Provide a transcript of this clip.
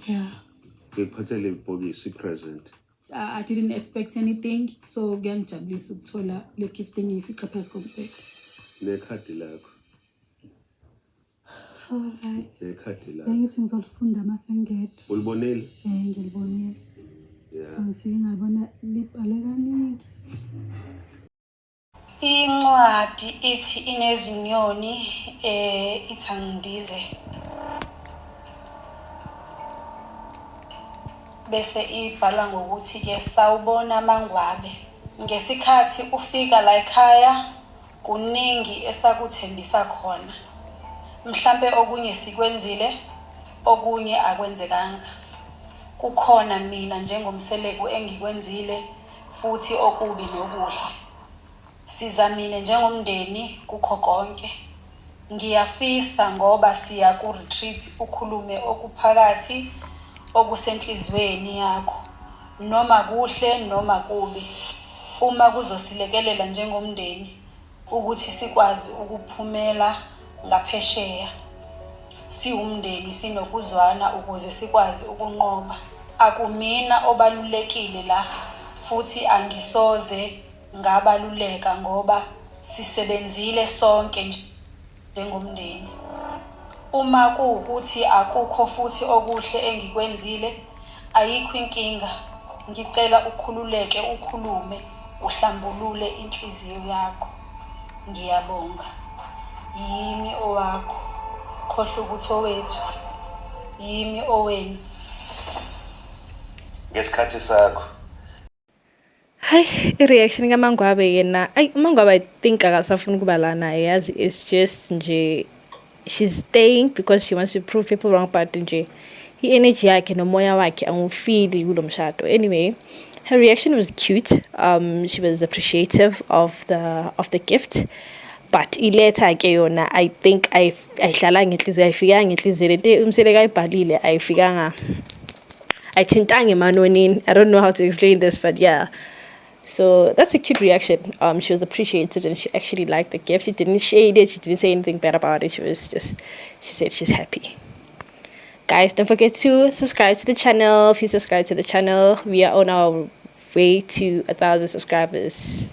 Yeah. Ngikuphathele ibhokisi, i-present. I didn't expect anything, so kuyangijabulisa ukuthola le gift engiyifica phezu kombhede. Nekhadi lakho. Alright. Nekhadi lakho. Bengithi ngizolifunda uma sengedwa. Ulibonile? Eh, ngilibonile. Yeah. So ngifike ngabona libhalwe kaningi. Incwadi ithi inezinyoni ithi angindize bese ibhala ngokuthi-ke sawubona MaNgwabe. Ngesikhathi ufika la ekhaya kuningi esakuthembisa khona. Mhlampe okunye sikwenzile okunye akwenzekanga. Kukhona mina njengoMseleku engikwenzile futhi okubi nokuhle. Sizamile njengomndeni kukho konke. Ngiyafisa ngoba siya ku-retreat ukhulume okuphakathi okusenhliziyweni yakho noma kuhle noma kubi uma kuzosilekelela njengomndeni ukuthi sikwazi ukuphumela ngaphesheya siwumndeni sinokuzwana ukuze sikwazi ukunqoba. Akumina obalulekile la futhi angisoze ngabaluleka ngoba sisebenzile sonke njengomndeni. Uma kuwukuthi akukho futhi okuhle engikwenzile, ayikho inkinga, ngicela ukhululeke ukhulume uhlambulule inhliziyo yakho. Ngiyabonga. Yimi owakho. Khohlwa ukuthi owethu. Yimi owenu. Ngesikhathi sakho. Hayi, i-reaction kaMangwabe yena, ayi uMangwabe I think akasafuni ukuba la naye, yazi it's just nje she's staying because she wants to prove people wrong, but nje i-energy yakhe nomoya wakhe angiwufili kulo mshado. Anyway, her reaction was cute. She was appreciative of the gift. But iletha ke yona, I think ayihlalanga inhliziyo, ayifikanga inhliziyo lento uMseleku ayibhalile, ayifikanga, ayithintanga emanonini. I don't know how to explain this, but yeah. So that's a cute reaction. She was appreciated and she actually liked the gift. She didn't shade it. She didn't say anything bad about it. She was just, she said she's happy. Guys, don't forget to subscribe to the channel. Please subscribe to the channel. We are on our way to 1,000 subscribers.